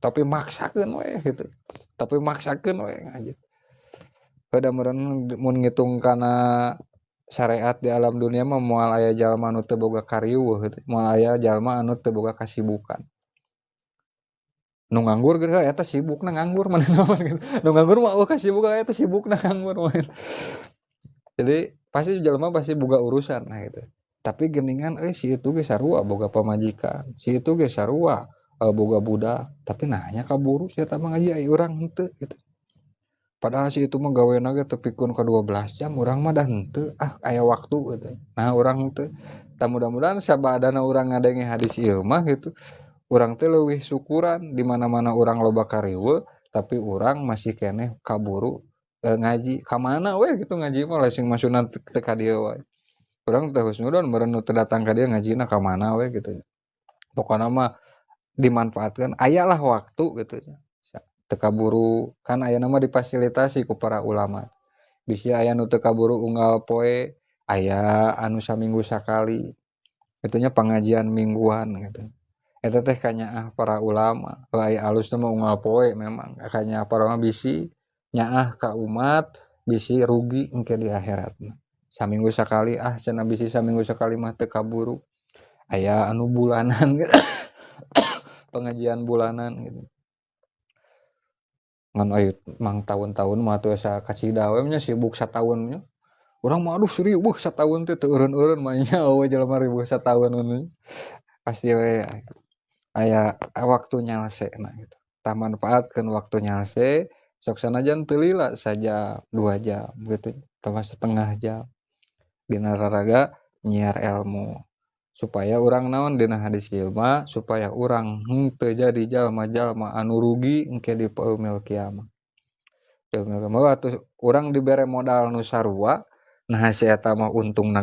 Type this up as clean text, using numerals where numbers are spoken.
Tapi maksakeun we gitu, tapi maksakeun we ngaji. Kada meureun mun ngitung kana syariat di alam dunia mah moal aya jalma anu teu boga kariweuh gitu, moal aya jalma anu teu boga kasibukan. Nu nganggur ge eta sibukna nganggur manehna mah gitu. Nu nganggur mah euweuh kasibukan, eta sibukna nganggur mah. Jadi pasti jelema pasti boga urusan nah gitu. Tapi geuningan euy, si itu ge sarua boga pamajikan, si itu ge sarua boga budak, tapi nah nya kaburu si eta mah ngaji, ai urang henteu gitu. Padahal si itu mah gawena ge tepikeun ka 12 jam, urang mah da henteu, ah, aya waktu gitu. Nah, urang henteu. Tah, mudah-mudahan sabadana urang ngadenge hadis ieu mah gitu, urang teh leuwih syukuran di mana-mana urang loba kariweuh, tapi urang masih keneh kaburu ngaji. Ka mana we gitu ngaji mah, sing maksudna teu ka dieu wae. Urang teh husnudon meureun nu teu datang ka dieu ngajina ka mana we gitu. Pokona mah dimanfaatkeun, aya lah waktu gitu nya. Teu kaburu kan ayeuna mah difasilitasi ku para ulama. Bisi aya nu teu kaburu unggal poe, aya anu saminggu sakali. Kitu nya, pangajian mingguan gitu. Eta teh kanyaah para ulama. Aya alusna mah unggal poe memang, kanyaah para ulama bisi nyaah ka umat, bisi rugi engke di akhirat mah. Saminggu sakali ah cenah, bisi saminggu sakali mah teu kaburu. Aya anu bulanan gitu. Pengajian bulanan gitu. Ngan aya mang taun-taun mah atuh asa kacida we nya sibuk sataun nya. Urang mah aduh, riweuh sataun teh teu eureun-eureun mah nya, euweuh jelema riweuh sataun mah. Pasti we aya waktu nyalsena gitu. Tah, manfaatkeun waktu nyalse, sok sanajan teu lila, sajam, 2 jam gitu, atawa setengah jam. Dina raraga nyiar ilmu supaya urang naon, dina hadis ieu mah supaya urang henteu jadi jalma-jalma anu rugi engke di yaumil kiamah. Yaumil kiamah atuh urang dibere modal nu sarua, nah si eta mah untungna.